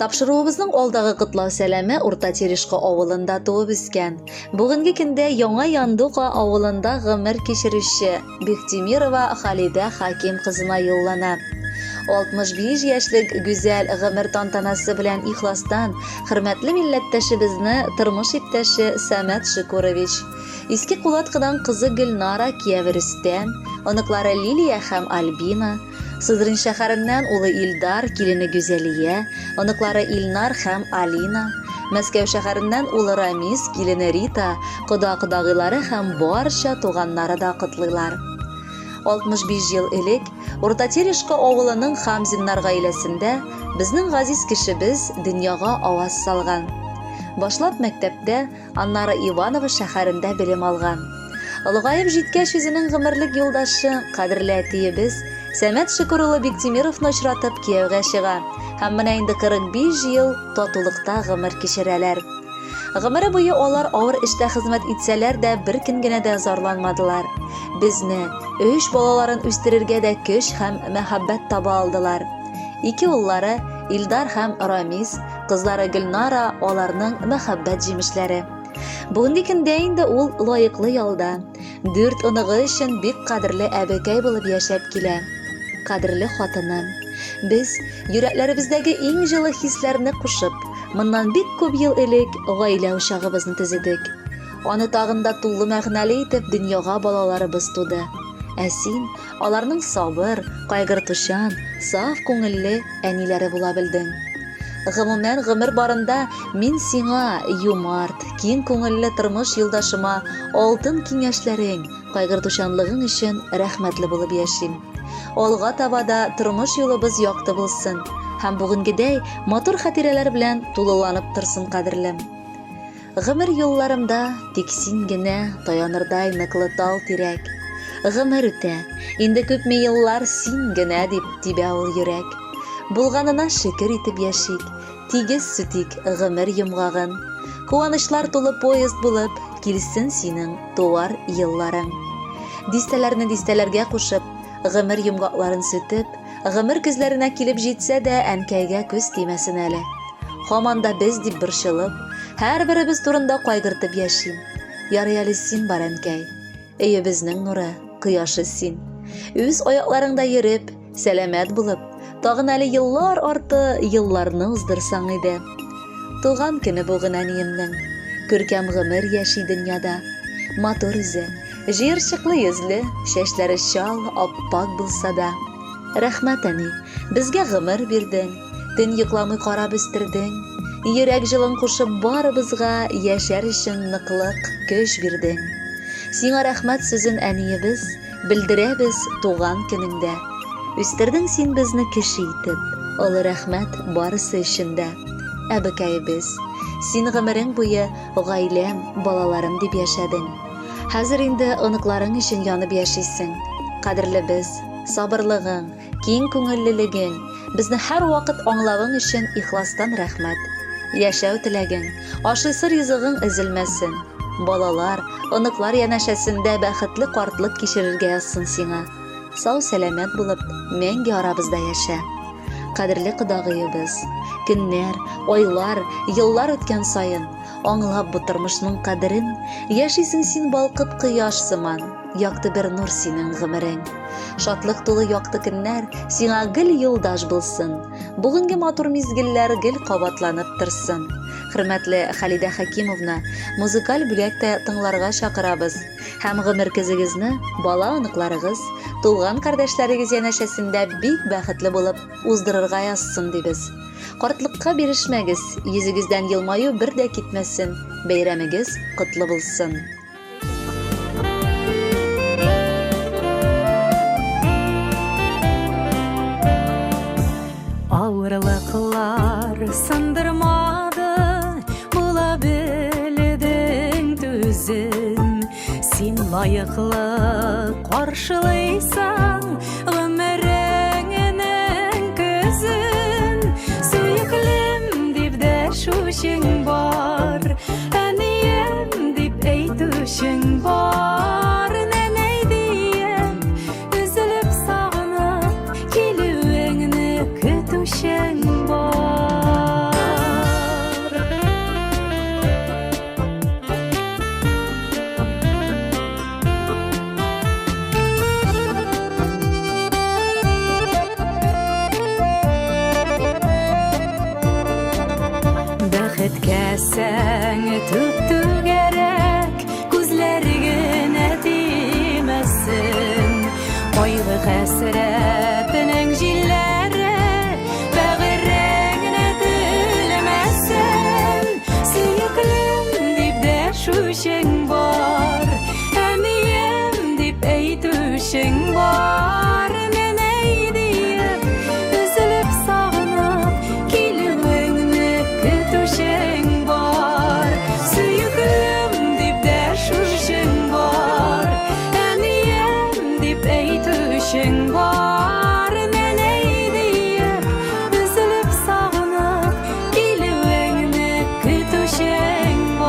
Тапшыруыбызның алдагы котлау сәламе Урта Терешка авылында туып үскән, бүгенге көндә Яңа Яндука авылында гомер кичерүче Бихтимирова Халидә Хаким кызына юллана. 65 яшьлек гүзәл гомер тантанасы белән ихластан хөрмәтле милләттәшебезне тормыш иптәше Сәмәт Шукурович, Иске Кулаткыдан кызы Гөлнара, кияве Рөстәм, оныклары Лилия һәм Альбина, Сызрань шәһәреннән улы Илдар, килене Гүзәлия, оныклары Илнар һәм Алина, Мәскәү шәһәреннән улы Рамис, килене Рита, кода-кодагыйлары һәм барча туганнары да котлыйлар. 65 ел элек Урта Терешка авылының Хамзиннар гаиләсендә безнең газиз кешебез дөньяга аваз салган. Башлап мәктәптә, Аннары Иваново шәһәрендә белем алган. Олыгаеп җиткәч үзенең гомерлек юлдашы, кадерле әтиебез Сәмәт Шөкер улы Биктимировны очратып кияүгә чыга һәм менә инде 45 ел татулыкта гомер кичерәләр. Гомере буе алар авыр эштә хезмәт итсәләр дә бер көн генә дә зарланмадылар. Безне, өч балаларын үстерергә дә көч һәм мәхәббәт таба алдылар. Ике уллары Илдар һәм Рамис, кызлары Гөлнара аларның мәхәббәт җимешләре. Бүгенге көндә инде ул лаеклы ялда. Дүрт оныгы өчен бик кадерле әбекәй булып яшәп килә. Кадерле хатыным. Без, йөрәкләребездәге иң җылы хисләрне кушып, моннан бик күп ел элек гаилә учагыбызны төзедек. Аны тагын да тулы мәгънәле итеп дөньяга балаларыбыз туды. Ә син Аларның сабыр, кайгыртучан, саф күңелле әниләре була белдең. Гомумән, гомер барында мин сиңа, юмарт, киң күңелле тормыш юлдашыма алтын киңәшләрең, кайгыртучанлыгың өчен рәхмәтле булып яшим. Алга таба да тормыш юлыбыз якты булсын һәм бүгенгедәй матур хатирәләр белән тулыланып торсын, кадерлем. Гомер юлларымда тик син генә таянырдай ныклы тал тирәк. Гомер үтә, инде күпме еллар син генә дип тибә ул йөрәк. Булганына шөкер итеп яшик, тигез сүтик гомер йомгагын. Куанычлар тулы поезд булып килсен синең туар елларың. Дистәләрне дистәләргә кушып, гомер йомгакларын сүтеп, гомер көзләренә килеп җитсә дә әнкәйгә күз тимәсен әле. Һаман да без дип борчылып, һәрберебез турында кайгыртып яшим. Ярый әле син бар, әнкәй. Өебезнең нуры, кояшы син. Үз аякларыңда йөреп, сәламәт булып, тагын әле еллар арты елларны уздырсаң иде. Туган көне бүген әниемнең. Күркәм гомер яши дөньяда. Матур үзе, җыерчыклы йөзле, чәчләре чал, аппак булса да. Рәхмәт, әни, безгә гомер бирдең, төн йокламый карап үстердең. Йөрәк җылың кушып барыбызга яшәр өчен ныклык, көч бирдең. Сиңа рәхмәт сүзен, әниебез, белдерәбез туган көнеңдә. Үстердең син безне кеше итеп, олы рәхмәт барысы өчен дә. Әбекәебез, син гомерең буе гаиләм, балаларым дип яшәдең. Хәзер инде оныкларың өчен янып яшисең. Кадерлебез, сабырлыгың, киң күңеллелегең, безне һәрвакыт аңлавың өчен ихластан рәхмәт. Яшәү теләгең, ашыйсы ризыгың өзелмәсен. Балалар, оныклар янәшәсендә бәхетле картлык кичерергә язсын сиңа. Сау-сәламәт булып, мәңге арабызда яшә. Кадерле кодагыебыз, көннәр, айлар, еллар үткән саен, аңлап бу тормышның кадерен, яшисең син балкып кояш сыман, якты бер нур синең гомерең. Шатлык тулы якты көннәр сиңа гел юлдаш булсын. Бүгенге матур мизгелләр гел кабатланып торсын. Хөрмәтле Халидә Хәкимовна, музыкаль бүләк тә тыңларга чакырабыз. Һәм гомер көзегезне бала-оныкларыгыз, туган кардәшләрегез янәшәсендә бик бәхетле булып уздырырга язсын, дибез. Картлыкка бирешмәгез, йөзегездән елмаю бер дә китмәсен, бәйрәмегез котлы булсын! Авырлыклар сындырмады, була белдең түзем. Син лаеклы каршылыйсың гомереңнең көзен. Сөеклем дип дәшүчең бар, әнием дип әйтүчең бар. Нәнәй диеп, өзелеп сагынып, килүеңне көтүчең бар. Теләсәң түп-түгәрәк, күзләр генә тимәсен. Кайгы хәсрәтенең җилләре бәгыреңне телмәсен. Сөеклем дип дәшүчең бар, әнием дип әйтүчең бар. Нәнәй диеп, өзелеп сагынып, килүеңне көтүчең бар. Сөеклем дип дәшүчең бар, әнием дип әйтүчең бар. Нәнәй диеп, өзелеп сагынып, килүеңне көтүчең бар.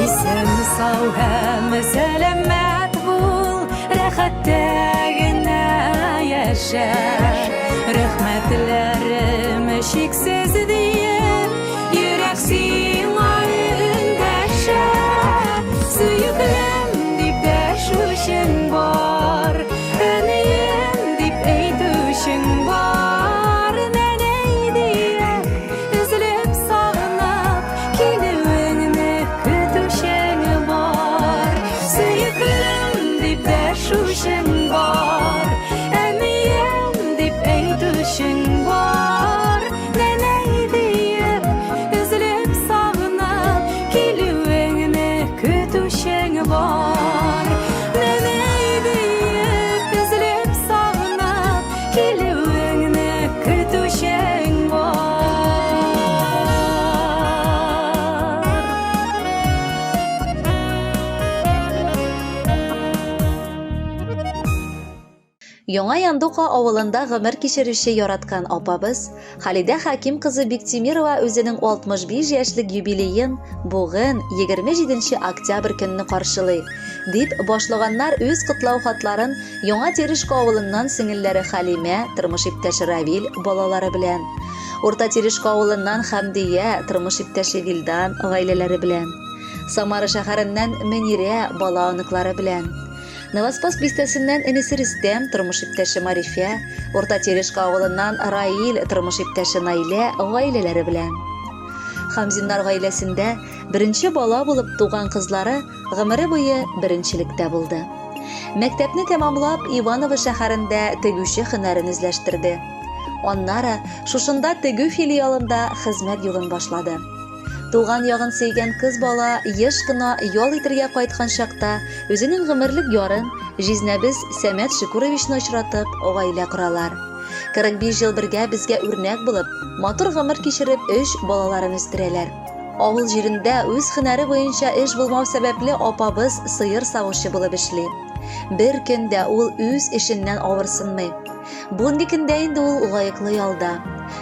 Исән сау һәм сәламәт бул, рәхәттә генә яшә. Рәхмәтләрем чиксез диеп, йөрәк сиңа эндәшә. Сөеклем дип дәшүчең бар, әнием дип әйтүчең бар. Нәнәй диеп, өзелеп сагынып, килүеңне көтүчең бар. Сөеклем дип дәшүчең бар, әнием дип әйтүчең бар. Нәнәй диеп, өзелеп сагынып, килүеңне көтүчең бар. Нәнәй диеп, өзелеп сагынып, килүеңне көтүчең бар. Яңа Яндука авылында гомер кичерүче яраткан апабыз Халидә Хаким кызы Биктимирова үзенең 65 яшьлек юбилеен бүген, 27 октябрь көнне каршылый, дип башлаганнар үз котлау хатларын Яңа Терешка авылыннан сеңелләре Халимә, тормыш иптәше Равил, балалары белән. Урта Терешка авылыннан Хәмдия, тормыш иптәше Вилдан, гаиләләре белән. Самара шәһәреннән Мөнирә, бала-оныклары белән. Новоспасск бистәсеннән энесе Рөстәм, тормыш иптәше Марифә, Урта Терешка авылыннан Раил, тормыш иптәше Наилә гаиләләре белән. Хамзиннар гаиләсендә беренче бала булып туган кызлары гомере буе беренчелектә булды. Мәктәпне тәмамлап, Иваново шәһәрендә тегүче һөнәрен үзләштерде. Аннары шушында тегү филиалында хезмәт юлын башлады. Туган ягын сөйгән кыз бала еш кына ял итергә кайткан чакта үзенең гомерлек ярын, җизнәбез Сәмәт Шөкүровичны очратып, гаилә коралар. 45 ел бергә безгә үрнәк булып, матур гомер кичереп, өч балаларын үстерәләр. Авыл җирендә үз һөнәре буенча эш булмау сәбәпле апабыз сыер савучы булып эшли. Бер көн дә ул үз эшеннән авырсынмый. Бүгенге көндә инде ул лаеклы ялда.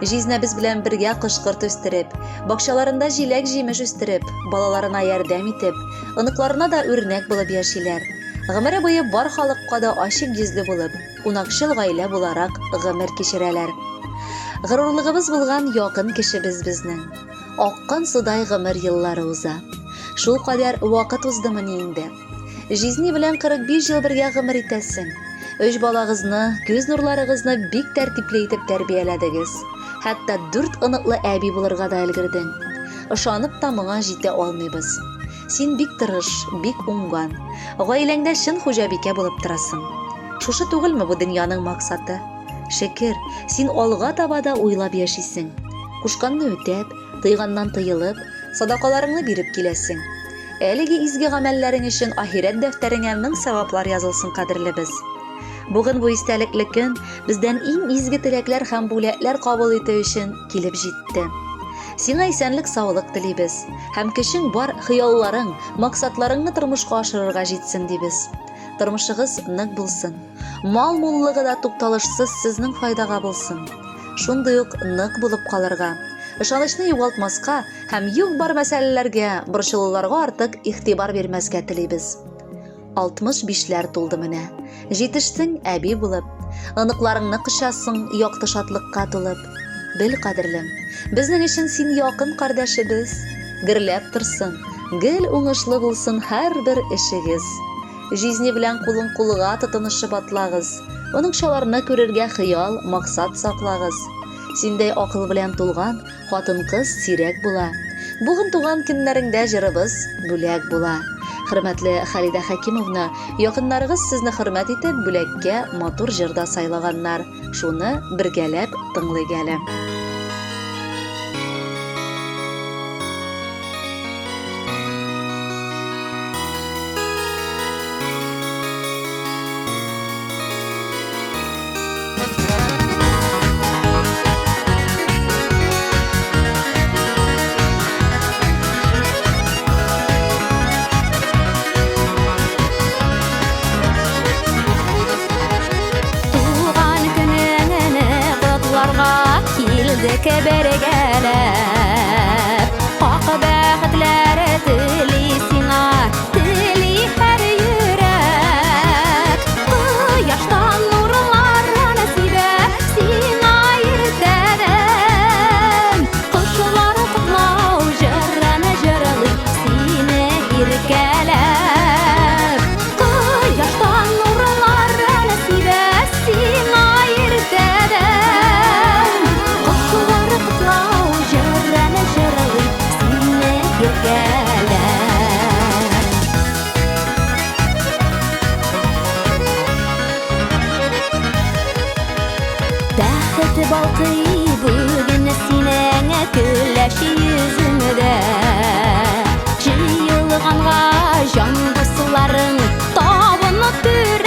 Җизнәбез белән бергә кош-корт үстереп, бакчаларында җиләк-җимеш үстереп, балаларына ярдәм итеп, оныкларына да үрнәк булып яшиләр. Гомере буе бар халыкка да ачык йөзле булып, кунакчыл гаилә буларак гомер кичерәләр. Горурлыгыбыз булган якын кешебез безнең. Аккан судай гомер еллары уза. Шулкадәр вакыт уздымыни инде? Җизни белән 45 ел бергә гомер итәсең. Өч балагызны, күз нурларыгызны бик тәртипле итеп тәрбияләдегез. Хәтта дүрт оныклы әби булырга да өлгердең. Ышанып та моңа җитә алмыйбыз. Син бик тырыш, бик уңган. Гаиләңдә чын хуҗабикә булып торасың. Шушы түгелме бу дөньяның максаты? Шөкер, син алга таба да уйлап яшисең. Кушканны үтәп, тыйганнан тыелып, садакаларыңны биреп киләсең. Әлеге изге гамәлләрең өчен ахирәт дәфтәреңә мең саваплар язылсын, кадерлебез. Бүген бу истәлекле көн бездән иң изге теләкләр һәм бүләкләр кабул итү өчен килеп җитте. Сиңа исәнлек-саулык телибез һәм көчең бар хыялларың, максатларыңны тормышка ашырырга җитсен дибез. Тормышыгыз нык булсын. Мал муллыгы да тукталышсыз сезнең файдага булсын. Шундый ук нык булып калырга, ышанычны югалтмаска һәм юк-бар мәсьәләләргә, борчылуларга артык игътибар бирмәскә телибез. 65-ләр тулды менә. Җитештең әби булып. Оныкларыңны кочасың, якты шатлыкка тулып. Бел, кадерлем, безнең өчен син якын кардәшебез. Гөрләп торсын, гел уңышлы булсын һәрбер эшегез. Җизни белән кулын кулга тотынышып атлагыз. Оныкчаларны күрергә хыял, максат саклагыз. Синдәй акыл белән тулган хатын-кыз сирәк була. Бүген туган көннәреңдә җырыбыз бүләк була. Хөрмәтле Халидә Хәкимовна, якыннарыгыз сезне хөрмәт итеп, бүләккә матур җыр да сайлаганнар. Шуны бергәләп тыңлыйк әле. Туган көнеңне котларга килдек бергәләп. Ак бәхетләр тели сиңа, тели һәр йөрәк. Кояштан нурлар сибә сиңа иртәдән. Кошлар котлау җырын җырлый сине иркәләп. Кояштан нурлар сибә сиңа иртәдән. Кошлар котлау җырын җырлый сине иркәләп. Бәхет балкый бүген синең көләч йөзеңдә. Җыелганга җан дусларың табынып түр.